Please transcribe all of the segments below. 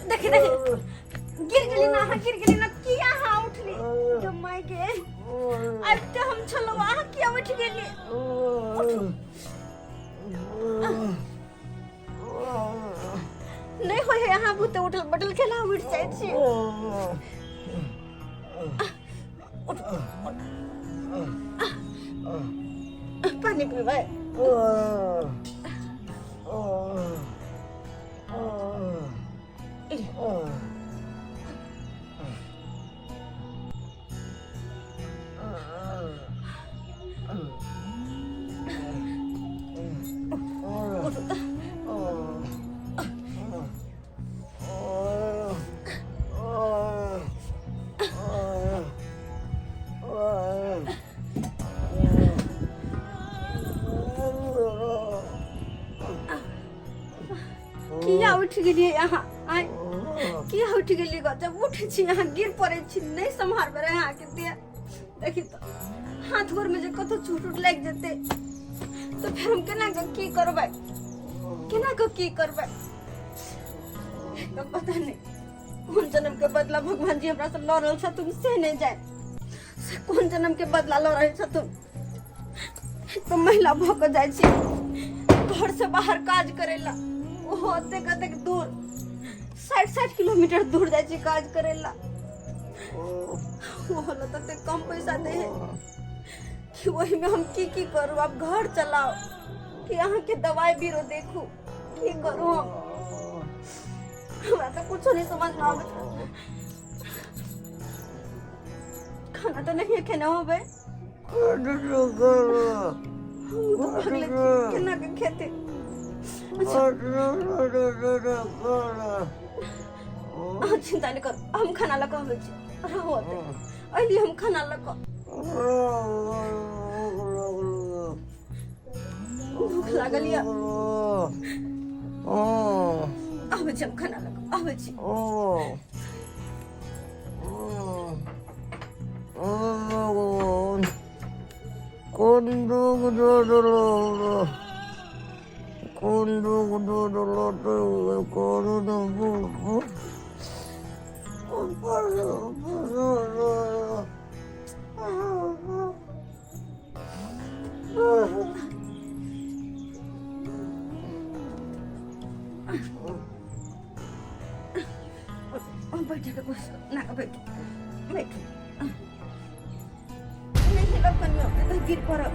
देखी देखी, गिर गेली ना अहाँ, गिर गेली ना। किया अहाँ उठली? जमाई के आबिते हम छलहुँ, अहाँ किया उठि गेली? नहि होइ है अहाँ बुते उठल बटल केना उठि जाइ छी? उठ, उठ। पानि पीबै? उठू तऽ। किया उठि गेलियै अहाँ? आँय, किया उठि गेलियै? गजब उठै छी अहाँ, गिर पड़ै छी। नहि सम्हारबै रहै अहाँके देह। देखी तऽ, हाथ गोरमे जे कतौ चोट उट लागि जेतै तऽ फेर हम केना कऽ की करबै? केना कऽ की करबै? तऽ पता नहि कोन जन्म के बदला भगवान जी हमरा से लऽ रहल छथुन, से नहि जाय से कोन जन्म के बदला लऽ रहल छथुन। तो महिला भऽ कऽ जाइ छी घर से बाहर काज करै ला, ओहो अतेक अतेक दूर, 60 60 किलोमीटर दूर जाइ छी काज करै ला। ओहो ला ततेक कम पैसा दै है कि ओहिमे हम की की करू? आब घर चलाउ कि अहाँके दवाई बीरो देखू? की करू हम? हमरा तऽ कुछो नहीं समझ में आबै। खाना तऽ नहीं खेने होबै। हम तऽ भगले छी, केना के खेते? अच्छा, अहाँ चिंता नहि करू, हम खाना लऽ कऽ अबै छी। रहू ओतै, अइली हम खाना लऽ कऽ। भूख लागल यऽ? आबै छी हम खाना लऽ कऽ, आबै छी। कोन दुख दऽ कोन दुख दऽ कोन बैठ के बस ना, बैठ बैठ। नहीं हिलब कनियो तऽ गिर पड़ब।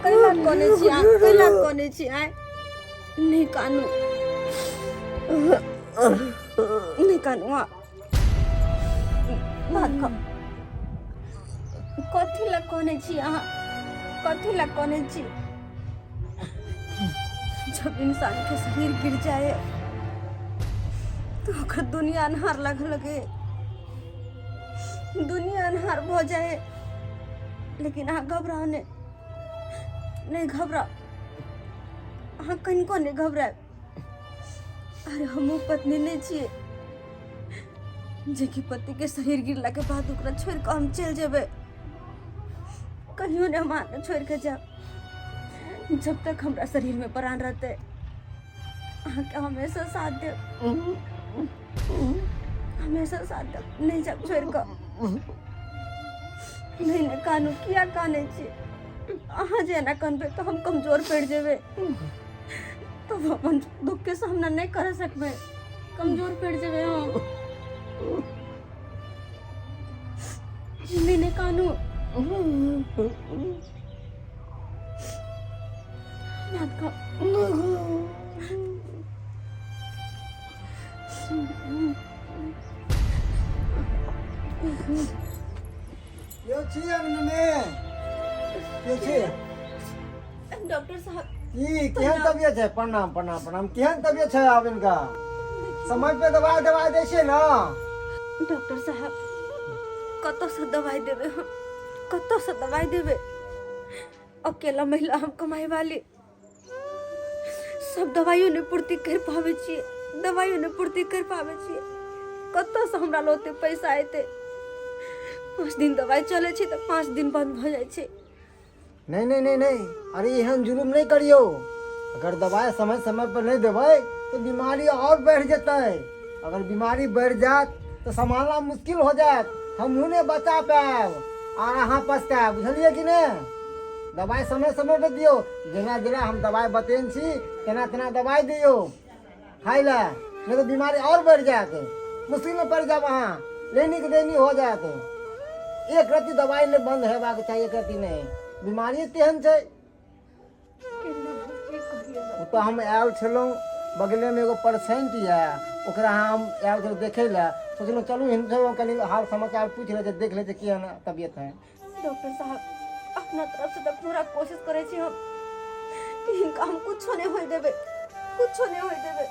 कैला कने छी अहाँ? कैला कने छी? आय, नहि कानू, नहि कानू। अहाँ भात खाउ। कथी लए कने छी अहाँ? कथी लए कने छी? जब इंसान के शरीर गिर जाए तो ओकर दुनिया अन्हार लगे लगे, दुनिया अन्हार भऽ जाए। लेकिन अहाँ घबराउ नहि, नहि घबराउ अहाँ, कनिको नहि घबरायब। अरे, हमहूँ पत्नी नहि छियै जेकि पतिके शरीर गिरलाके बाद ओकरा छोड़ि कऽ हम चलि जेबै। कहियो नहि हम अहाँके छोड़ि कऽ जायब। जब तक हमरा शरीरमे प्राण रहतै, अहाँके हमेशा साथ देब, हमेशा साथ देब। नहि जायब छोड़ि कऽ। नहि नहि, कानू। किया कानै छी अहाँ? जे एना कनबै तऽ हम कमजोर पड़ि जेबै, तब अपन दुखके सामना नहि कर सकबै, कमजोर पड़ि जेबै हम। नहि नहि, कानू। भात खाउ। के छी अंगने? के छी? डॉक्टर साहब। की, केहन तबियत है? प्रणाम, प्रणाम, प्रणाम। केहन तबियत है आब इनका? समय पे दवाई दवाई दै छियै ने? डॉक्टर साहब, कतऽसँ दवाई देबै हम? कतऽसँ दवाई देबै? अकेला महिला हम, कमाई वाली, सब दवाइयो नहि पूर्ति कर पाबै छियै, दवाइयो नहि पूर्ति कर पाबै छियै। कतऽसँ हमरा लग ओते पैसा एतै? 5 दिन दवाइ चलै छै तऽ 5 दिन बन्द भऽ जाइ छै। नहि नहि नहि नहि, अरे एहन जुलुम नहि करियौ। अगर दवाइ समय समय पर नहि देबै तऽ बीमारी आओर बढ़ि जेतै। अगर बीमारी बढ़ि जायत तऽ सम्हालना मुश्किल हो जायत, हमहूँ नहि बचा पायब आर अहाँ पछतायब, बुझलियै कि नहि? दवाइ समय समय पर दियौ, जेना जेना हम दवाइ बतेने छी तेना तेना दवाइ दियौ खाइ लए, नहि तऽ बीमारी आओर बढ़ि जायत, मुश्किलमे पड़ि जायब अहाँ, लेनीके देनी हो जायत। एक रत्ती दवाइ नहि बन्द हेबाक चाही, एक रत्ती नहि, बीमारी तेहन छै। ओ तऽ हम आयल छलहुँ, बगलेमे एगो पेशेंट यऽ, ओकरा हम आयल छलहुँ देखै लए, सोचलहुँ चलू हिनको कनि हाल समाचार पूछि लै छियै, देख लै छियै केहन तबियत है। डॉक्टर साहब, अपना तरफ से तऽ पूरा कोशिश करै छी हम कि हिनका हम कुछो नहि होय देबै, कुछो नहि होय देबै।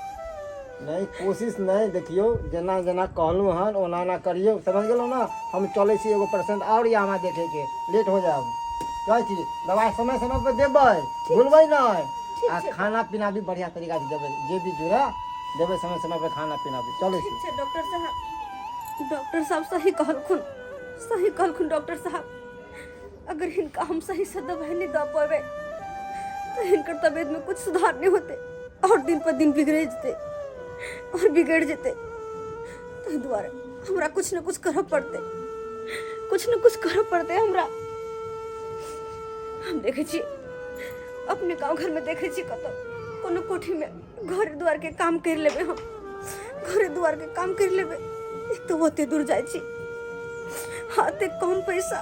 नहि, कोशिश नहि, देखियौ जेना जेना कहलहुँ हन ओना ओना करियौ, समझ गेलहुँ ने? हम चलै छी, एगो पेशेंट आओर यऽ हमरा देखैके, लेट हो जायब। चलै छी, दवाइ समय समय पर देबै, भूलबै नहि, आ खाना पीना भी बढ़िआँ तरीकासँ देबै, जे भी जुड़े देबै समय समय पर खाना पीना भी। चलै छी। ठीक छै डॉक्टर साहब। डॉक्टर साहब सही कहलखुन, सही कहलखुन डॉक्टर साहब। अगर हिनका हम सही से दवाई नहीं दऽ पेबै तऽ हिनकर तबियत में कुछ सुधार नहीं होते और दिन पर दिन बिगड़े जेतै और बिगड़ जेतै। ताहि दुआरे हमरा कुछ न कुछ करऽ पड़तै, कुछ न कुछ करऽ पड़तै हमरा। हम देखै छी अपने गाँव घर में, देखै छी कतौ कोनो कोठी में घर दुआर के काम कर लेबै हम, घरे दुआर के काम कर लेबै। एक तो ओते दूर जाइ छी, हाथे कम पैसा,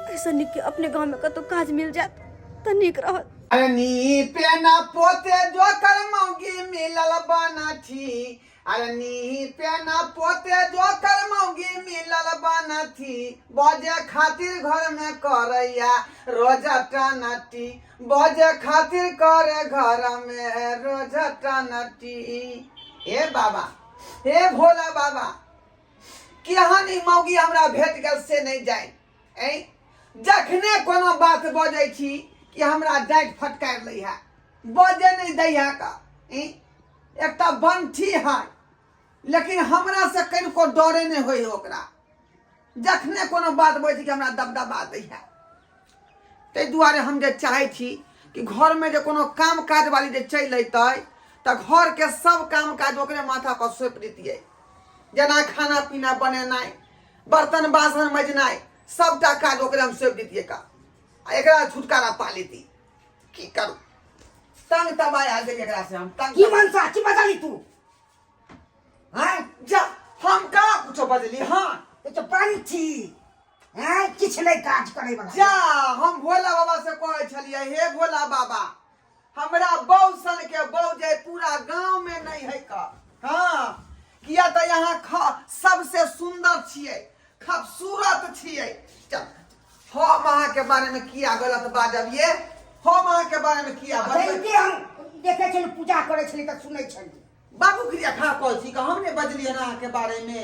ऐसा नीक कि अपने गाँव में कतौ काज मिल जात तऽ नीक रहत। अरे नी पे ना पोते जो कर मौगी मिलल बनथी, अरे नी पे ना पोते जो कर मौगी मिलल बनथी, बजे खातिर घर में करैया रोजा टनटी, बजे खातिर करे घर में रोजा टनटी। हे बाबा, हे भोला बाबा, केहन ई मौगी हमरा भेट गेल से नहि जानि। ऐ जखने कोनो बात बजै छी कि हमरा डाँटि फटकारि लै है, बजे नहि दै है का। ऐ एकटा बंठी है, लेकिन हमरा से कनिको डरे नहि होइ है ओकरा। जखने कोनो बात बजै छी कि हमरा दबदबा दै है। ताहि दुआरे हम जे चाहै छी कि घरमे जे कोनो काम काज वाली जे चलि अयतै तऽ घरके सब काम काज ओकरे माथा पर सौंपि दैतियै, जेना खाना पीना बनेनाइ, बर्तन बासन मजनाइ, सबटा काज ओकरे हम सौंपि दैतियै का, आ एकरा छुटकारा पा लेती। की करू, तंग तबाह आ गेल एकरा से हम तंग। की मनसा की बजली तू? हैं जा, हम कहाँ कुछो बजली? हाँ ये तो पंछी हैं, किछु नहि काज करे वाला। जा, हम भोला बाबा से कहै छलियै, हे भोला बाबा, हमरा बहू सन के बहू जे पूरा गांव में नहीं है का। हाँ, किया तऽ यहाँ सबसे सुंदर छियै, खूबसूरत छियै। चल, हम अहाँ के बारे में किया गलत बाजब ये? हम अहाँ के बारे में किया बजबै? जइते हम देखै छली, पूजा करै छली तऽ सुनै छली। बाबू क्रिया खा कहै छी कि हम नहि बजलियै हन अहाँके बारे में।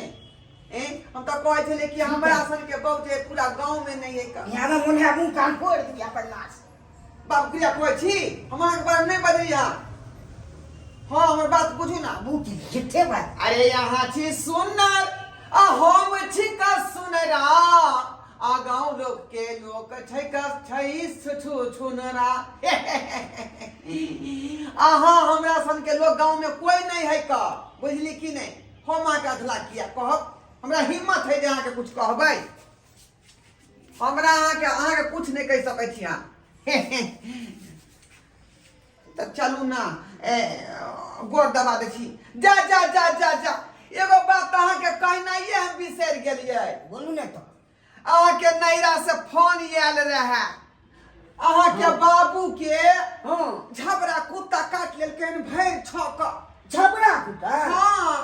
ए हम तऽ कहै छलियै कि हमरा सन के बहू जे पूरा गांव में नहीं है का। यहाँ में मुन्हा मुँह कान फोड़ दिया बदमाश। बाबू क्रिया कहै छी हम अहाँके बारे में नहीं बजलियै हन। हाँ, हमर बात बुझू ना। बाबू की झूठे बात। अरे यहाँ छी सुनर आ हम छी का सुनरा, आ गांव लोग के लोग छै का छै छु छुनरा। अहाँ हमरा सन के लोग गांव में कोई नहीं है का, बुझली कि नहीं? हम अहाँके अधला किया कहब? हमरा हिम्मत है जे अहाँके कुछ कहबै? हमरा अहाँके कुछ नहीं कहि सकै छी अहाँ। तऽ चलू ना, ए गोर दबा दै छी। जा जा जा जा जा, एगो बात अहाँके कहनाइए हम बिसरि गेलियै। बोलू ने तऽ। अहाँके नैरा से फोन आयल रहए, अहाँके बाबू के झबरा कुत्ता काटि लेलकै हन भरि छक। झबरा कुत्ता? हाँ,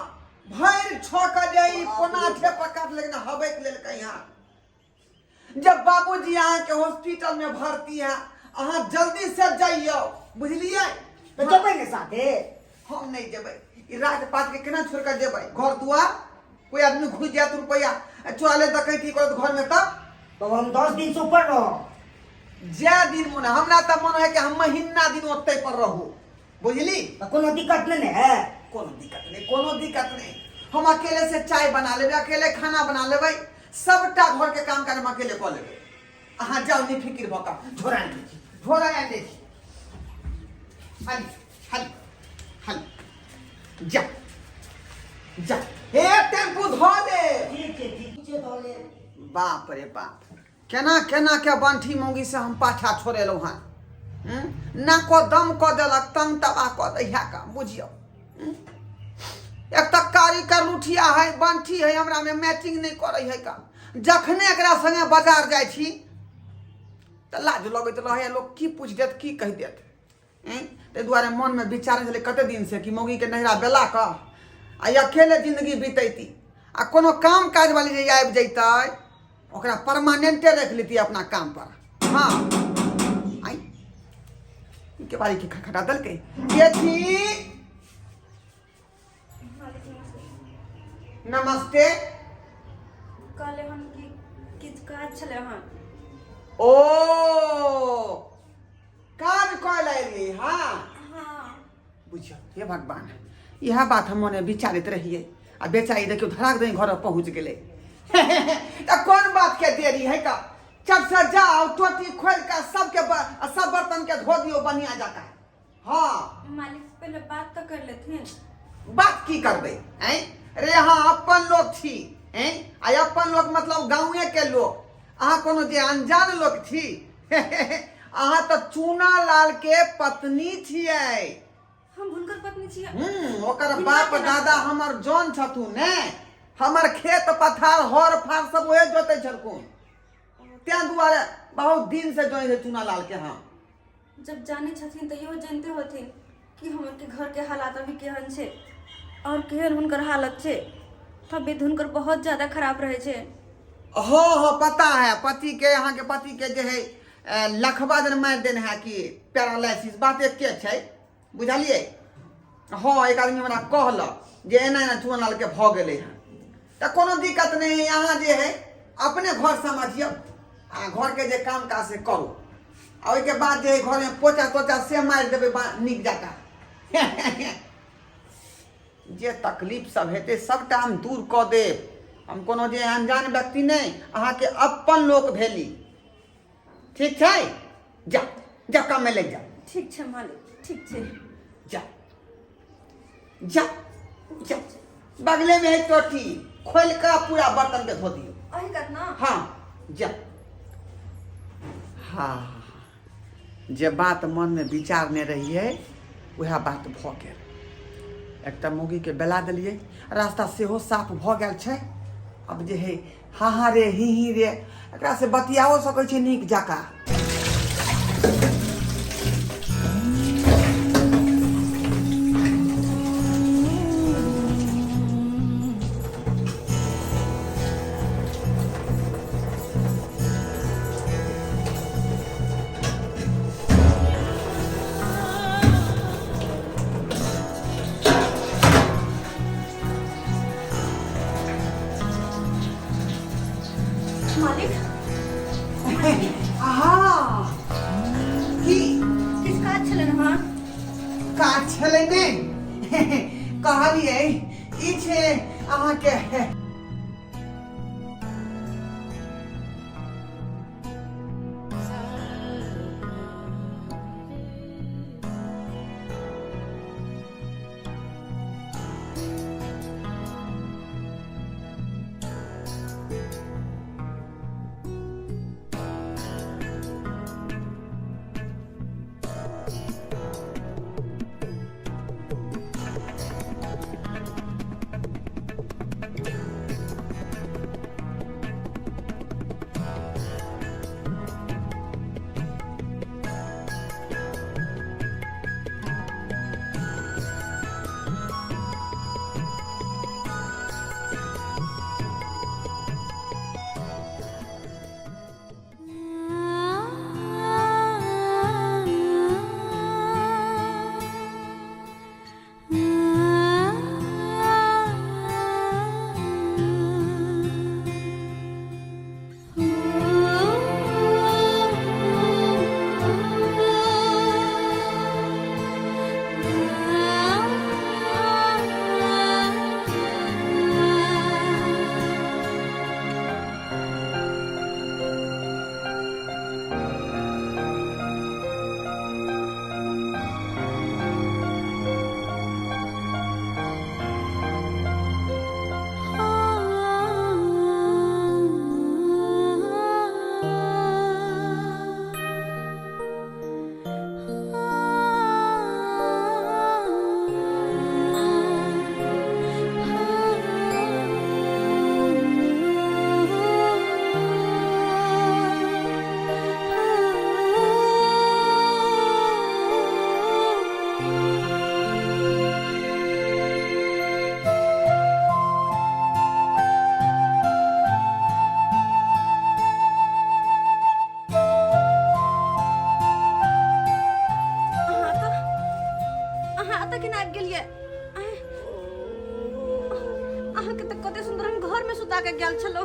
भरि छक जे ई कोना ठेपा काटि लेलकै, हबकि लेलकै हन। जब बाबूजी अहाँके हॉस्पिटल में भर्ती है, अहाँ जल्दी से जाइयो, बुझलियै? तऽ जेबै ने साथे? हम नहीं जेबै, ई राजपाट के केना छोड़ के जेबै? घर दुआर कोई आदमी घुस जायत, रुपया चोरा ले, डकैती करत घर में। तब तो हम 10 दिन से ऊपर रहो। जै दिन मन, हमरा तऽ मन है कि हम महीना दिन ओतै पर रहू, बुझली? तऽ कोनो दिक्कत नहीं ने है? कोनो दिक्कत नहीं, कोनो दिक्कत नहीं। हम अकेले से चाय बना लेबै, अकेले खाना बना लेबै, सबटा घर के काम काज हम अकेले कऽ लेबै। अहाँ जाउ नहीं फिक्र भऽ कऽ। झोरा आनि दै छी, झोरा आनि दै छी। हाली हाली हाली, जा जा, हे टेम्पू धऽ ले। ठीक छै, ठीक छै, धऽ ले। बाप रे बाप, केना केना के बंठी मौगी से हम पाछा छोड़ेलहुँ हँ। नाको दम कऽ देलक, तंग तबाह कऽ दैया का बुझियौ। एक तऽ कारी करलुठिया है, बंठी है, हमरा में मैचिंग नहीं करै है का। जखने एकरा संगे बाजार जाइ छी तऽ लाज लगैत रहै, लोक की पूछि देत, की कहि देत। ताहि दुआरे मनमे विचार छलै कते दिनसँ कि मौगीके नैहरा बेला कऽ आ अकेले जिंदगी बितैती, आ कोनो काम काज वाली जे आबि जैतै ओकरा परमानेंटे रखि लेती अपना काम पर। हाँ, आई के बारी के खटखटा देलकै के छी? नमस्ते। कहले हम कि किछु काज छलै हँ। ओ काज कऽ लए एलियै? हाँ हाँ। बुझियौ, हे भगवान, इएह बात हम मने विचारैत रहियै आ बेचारी देखियौ धराक दही घर पहुँच गेलै। तऽ कोन बात के देरी है का? चट से जाओ, टोटी खोलि कऽ सबके सब बर्तन के धो दियौ बढ़िया जकाँ। हाँ। मालिक से पहले बात तो कर लेथिन। बात की करबै? ऐं रे, अहाँ अपन लोक छी। ऐं, आ अपन लोक मतलब गाँवे के लोक, अहाँ कोनो जे अनजान लोक छी? अहाँ तऽ चूना लाल के पत्नी छियै। हम हुनकर पत्नी छियै? ओकर हिनका बाप केना दादा हमर जन छथुन ने, हमर खेत पथार हर फार सब ओहे जोतै छलखुन, तें दुआरे बहुत दिन से जोइ है चूना लाल के हम। जब जाने छथिन तऽ इहो जानते होथिन कि हमर के घर के हालात अभी केहन छै और केहन हुनकर हालत छै। तबियत हुनकर बहुत ज्यादा खराब रहै छै। हाँ हाँ, पता है। पति के, अहाँ के पति के जे है लखबा जन मारि देने है कि पैरालिसिस, बात एके छै, बुझलियै? हाँ, एक आदमी हमरा कहलक जे एना एना चूना लाल के भऽ गेलै हँ। तऽ कोनो दिक्कत नहि है, अहाँ जे है अपने घर समझियौ आ घरके जे काम काज से करू, आ ओहिके बाद जे है घरमे पोचा तोचा से मारि देबै नीक जकाँ। जे तकलीफ सब हेतै सबटा हम दूर कऽ देब। हम कोनो जे अनजान व्यक्ति नहि, अहाँके अपन लोक भेली। ठीक छै, जा जा, काममे लागि जा। ठीक छै मालिक, ठीक छै। जा जा जा, बगलेमे है टोटी, खोलि कऽ पूरा बर्तन के धो दियौ। अही कात ना? हाँ, जा। हाँ, जे बात मनमे विचारने रहियै उएह बात भऽ गेल। एकटा मौगीके बेला देलियै, रास्ता सेहो साफ भऽ गेल छै। आब जे है हाँ हाँ रे, ही ही रे, एकरा से बतियाओ सकै छै नीक जकाँ। मालिक। हाँ, की? किछु काज छलै हँ? काज छलै ने, कहलियै ई छै अहाँके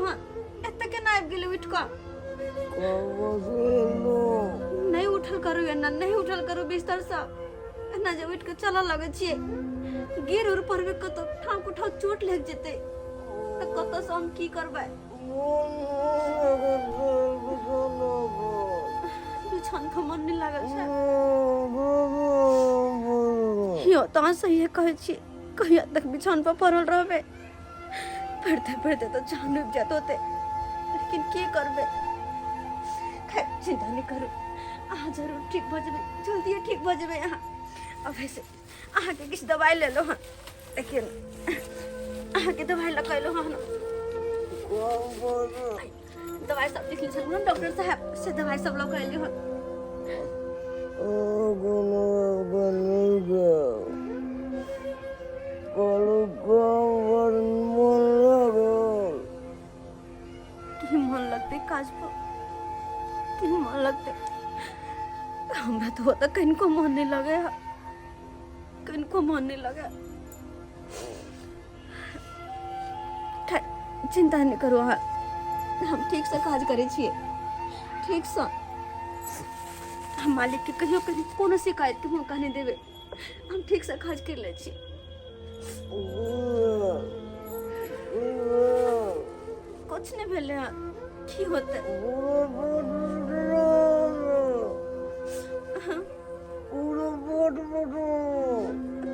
छलहुँ हँ एतऽ केना आबि गेलै उठि कऽ नहि उठल करू एना नहि उठल करू बिस्तरसँ एना जे उठि कऽ चलऽ लगै छियै गिर उर पड़बै कतौ ठाम कुठाम चोट लागि जेतै तऽ कतऽसँ हम की करबै बिछान पर मन नहि लागल छै यौ तऽ अहाँ सहिए कहै छी कहिया तक बिछान पर पड़ल रहबै पढ़ते पढ़ते तऽ जान डूबि जायत होते लेकिन की करबै खैर चिंता नहि करू अहाँ जरूर ठीक भऽ जेबै जल्दिए ठीक भऽ जेबै अहाँ अब ऐसे अहाँके किछु दवाइ लेलहुँ हँ देखियौ ने अहाँके दवाइ लऽ कऽ अयलहुँ हँ दवाइ सब लिखने छलहुँ ने डॉक्टर साहब से दवाइ सब लऽ कऽ अयलहुँ हँ की मन लगतै काज पर की मन लगतै हमरा तऽ ओतऽ कनिको मन नहि लगै है कनिको मन नहि लगै खैर चिन्ता नहि करू अहाँ हम ठीकसँ काज करै छियै ठीकसँ हम मालिकके कहियो कहियो कोनो शिकायतके मौका नहि देबै हम ठीकसँ काज करि लै छी कुछ नहि भेलै हँ की होतै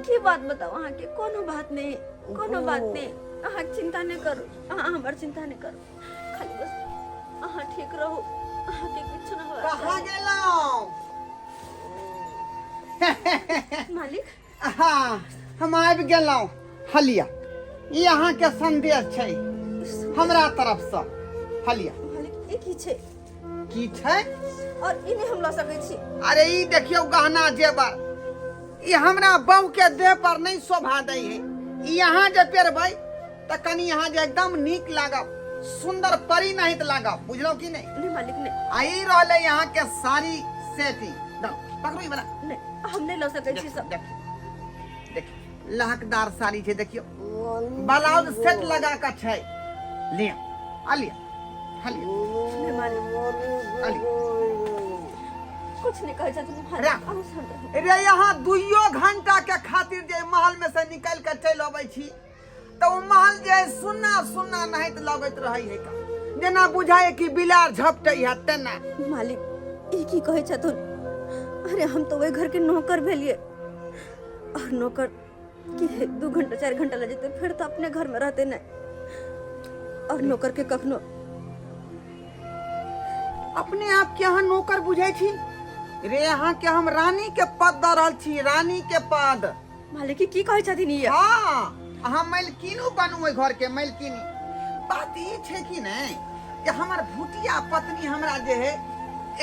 की बात बताउ अहाँके कोनो बात नहि कोनो बात नहि अहाँ चिंता नहि करू अहाँ हमर चिंता नहि करू खाली बस अहाँ ठीक रहू अहाँके किछु नहि होयबाक कहाँ चाही। गेलहुँ मालिक हाँ हम आबि गेलहुँ हलिया ई अहाँके संदेश छै हमरा तरफसँ हलिया मालिक ई की छै की छै और ई नहि हम लऽ सकै छी अरे ई देखियौ गहना जेवर ई हमरा बहू के देह पर नहीं शोभा दै है ई अहाँ जे पेरबै तऽ कनि अहाँ जे एकदम नीक लागब सुंदर परी नहीं तऽ लागब बुझलहुँ कि नहीं नहीं मालिक नहीं आ ई रहलै अहाँ के साड़ी सेट ई दौ, पकड़ू ई वाला नहीं हम नहीं लऽ सकै छी सब देखियौ देखियौ लहकदार साड़ी छै देखियौ ब्लाउज सेट लगा कऽ छै लिअ आ लिअ आ लिअ नहीं मालिक आ लिअ कुछ नहीं कहै छथिन मालिक राख। अहूँ शांत रहू रे यहाँ दुइयो घंटा के खातिर जे महल में से निकल के चलि अबै छी तऽ ओ महल जे सुन्ना सुन्ना नहाइत लगैत रहै है का जेना बुझाय कि बिलार झपटै है तेना मालिक ई की कहै छथुन अरे हम तऽ ओहि घर के नौकर भेलियै और नौकर कि 2 घंटा 4 घंटा लग जेतै फेर तऽ अपने घर में रहते नहीं और नौकर के कखनो अपने आप के अहाँ नौकर बुझै छी रे अहाँ के हम रानी के पद दऽ रहल छी रानी के पद मालिक ई की कहै छथिन ई हाँ अहाँ मालकिनो बनू ओहि घर के मालकिनी बात ई छै कि नहि कि हमर भुटिया पत्नी हमरा जे है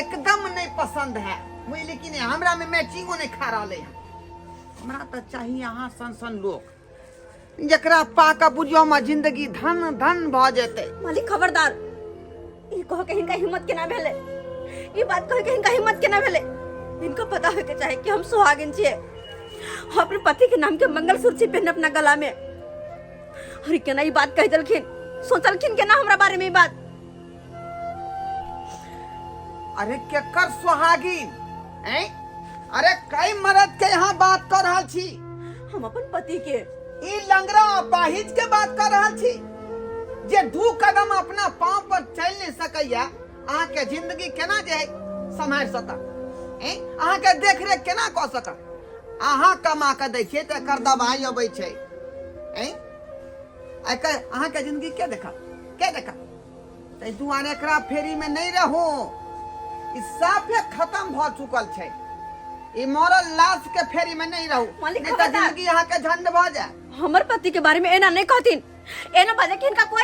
एकदम नहि पसंद है बुझली कि नहि हमरा में मैचिंगो नहि खा रहलै हन हमरा तऽ चाही अहाँ सन सन लोक जकरा पा कऽ बुझियौ हमर जिंदगी धन धन भऽ जेतै मालिक खबरदार ई कह के हिनका हिम्मत केना भेलै ई बात कह के हिनका हिम्मत केना भेलै हिनका पता होय के चाही कि हम सुहागिन छियै हम अपने पति के नाम के मंगलसूत्र छी पहने अपना गला में और ई केना ई बात कह देलखिन सोचलखिन केना हमरा बारे में ई बात अरे केकर सुहागिन ऐं अरे कई मर्द के यहाँ बात कर रहल छी हम अपन पति के ई लंगड़ा अपाहिज के बात कर रहल छी जे दू कदम अपना पाँव पर चलि नहीं सकैया अहाँ के जिंदगी केना जे है सम्हारि सकत ऐं अहाँ के देख रेख केना कऽ सकत अहाँ कमा कऽ दै छियै तऽ एकर दवाइ अबै छै ऐं एकर अहाँ के जिंदगी के देखत के देखत ताहि दुआरे एकरा फेरी में नहीं रहू ई साफे खत्म भऽ चुकल छै ई मरल लाश के फेरी में नहीं रहू मालिक नहीं तऽ खबरदार। जिंदगी अहाँ के झंड भऽ जाए हमर पति के बारे में एना नहीं कहथिन एना बाजे के हिनका कोई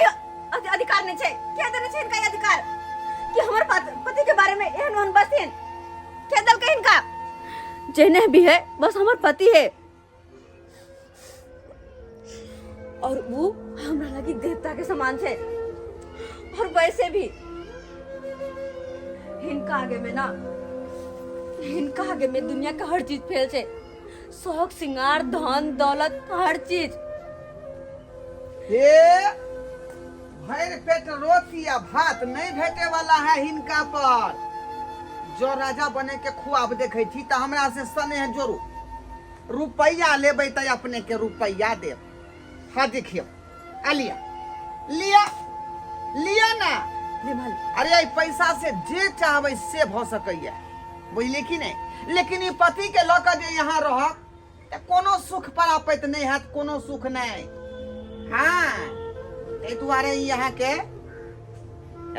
अधिकार नहीं छै के देने छै हिनका ई अधिकार कि हमर पति के बारे में एहन ओहन बसिन के देलकै हिनका जेने भी है बस हमर पति है और वो हमरा लगी देवता के समान छै और वैसे भी हिनका आगे में ना हिनका आगे में दुनिया का हर चीज फेल छै शौक श्रृंगार धन दौलत हर चीज हे भरि पेट रोटी आ भात नहि भेटे वाला है हिनका पर। जो राजा बने के खुआब देखे छी तऽ हमरा से स्नेह जोड़ू। रुपैया लेबै तऽ अपने के रुपैया देब। हाँ देखियौ, आ लिया लिया लिया ना। ले मालिक। अरे एहि पैसा से जे चाहबै से भऽ सकैया, बुझलियै कि नहि? लेकिन ई पति के लऽ कऽ जे यहाँ रहब तऽ कोनो सुख प्राप्त नहि हैत, कोनो सुख नहि। हाँ, ताहि दुआरे ई अहाँके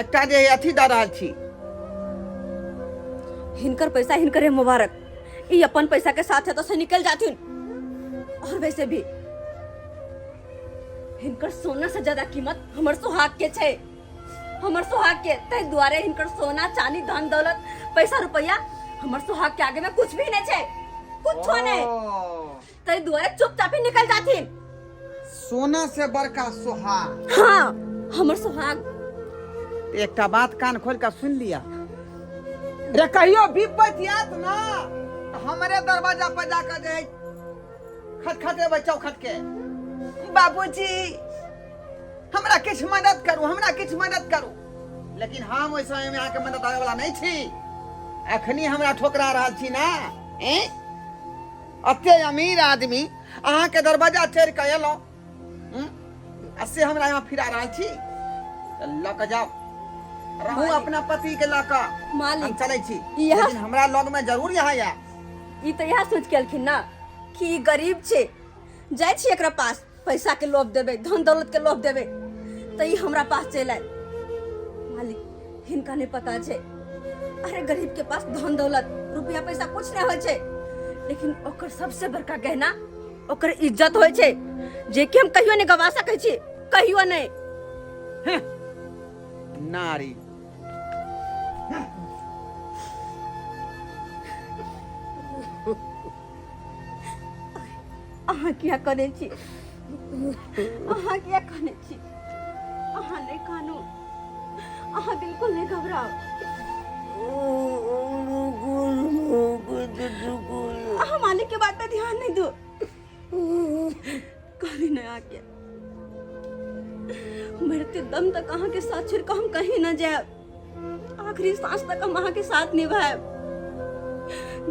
एकटा जे अथी दऽ रहल छी। हिनकर पैसा हिनकरे मुबारक, ई अपन पैसा के साथ एतऽ से निकल जाथिन। और वैसे भी हिनकर सोना से ज्यादा कीमत हमर सुहाग के छै, हमर सुहाग के। ताहि दुआरे हिनकर सोना चांदी धन दौलत पैसा रुपया हमर सुहाग के आगे में कुछ भी नहीं छै, कुछो नहीं। ओ, ताहि दुआरे चुपचाप ही निकल जाथिन। सोना से बड़का सुहाग। हाँ, हमर सुहाग। एकटा बात कान खोल के सुन लिया रे, कहियो विपत आयत ना तऽ हमरे दरवाजा पर जाकर जे खटखटेबै चौखट के, बाबूजी हमरा किछु मदद करू, हमरा किछु मदद करू। लेकिन हम ओहि समय में अहाँके मदद आबै वाला नहि छी। अखनी हमरा ठोकरा रहल छी ना, एं? अते अमीर आदमी अहाँके दरवाजा चढ़ि कऽ एलहुँ, आ से हमरा यहाँ फिरा रहल छी। तऽ लऽ कऽ जाउ, रहू मालिक। अपना पति के लऽ कऽ। मालिक, हम चलै छी, इएह- लेकिन हमरा लग में जरूर यहाँ आयब। ई तऽ इएह सोच के एलखिन ना कि ई गरीब छै, जाइ छी एकरा पास पैसा के लोभ देबै, धन दौलत के लोभ देबै तऽ ई हमरा पास चलि आयत। मालिक, हिनका नहि पता छै, अरे गरीब के पास धन दौलत रुपया पैसा कुछ नहीं होइ छै, लेकिन ओकर सबसे बड़का गहना ओकर इज्जत होइ छै, जे कि हम कहियो नहि गवा सकै छी, कहियो नहि। नारी। अहाँ किया करै छी? अहाँ किया कनै छी? अहाँ नहि कानू, अहाँ बिल्कुल नहि घबराउ। अहाँ मालिक के बात पे ध्यान नहीं दो। कभी नहीं आके मरते दम तक अहाँ के साथ छोड़ के हम कहीं न जाए। आखिरी सांस तक हम अहाँ के साथ निभाए।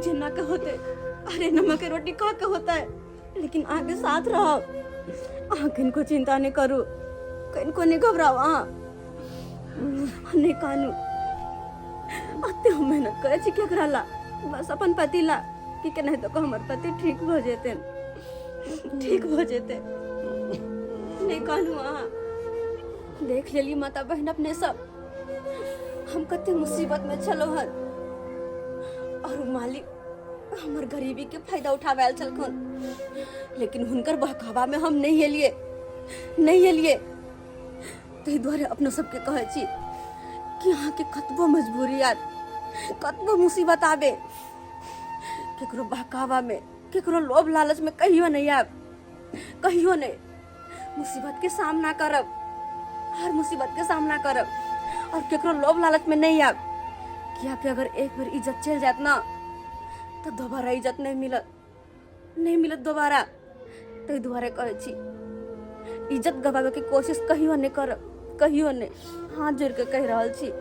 जिन्ना के होते अरे नमक के रोटी खा के होता है, लेकिन अहाँ के साथ रहो। अहाँ किनको चिंता नहीं करू, किनको नहीं घबराओ। अहाँ नहीं कानू। अते हम मेहनत करे छी केकरा ला? बस अपन पति ला, कि केनाहितो कऽ हमर पति ठीक भऽ जेतै, ठीक भऽ जेतै। नहीं कानू। अहाँ देख लेली माता बहन अपने सब, हम कते मुसीबत में छलो हन, और मालिक हमर गरीबी के फायदा उठावे आयल छलखुन, लेकिन हुनकर बहकावा में हम नहीं एलिए, नहीं एलिए। ताहि दुआरे अपना सबके कहै छी कि अहाँके कतबो मजबूरी आयत, कतबो मुसीबत आबे, केकरो बहकावा में, केकरो लोभ लालच में कहियो नहीं आयब, कहियो नहीं। मुसीबत के सामना करब, हर मुसीबत के सामना करब, और केकरो लोभ लालच में नहीं आयब, कियाकि अगर एक बेर इज्जत चलि जायत ना तऽ दोबारा इज्जत नहीं मिलत, नहीं मिलत दोबारा। ताहि दुआरे कहै छी इज्जत गवाबे के कोशिश कहियो नहीं करब, कहियो नहीं। हाथ जोड़ के कहि रहल छी।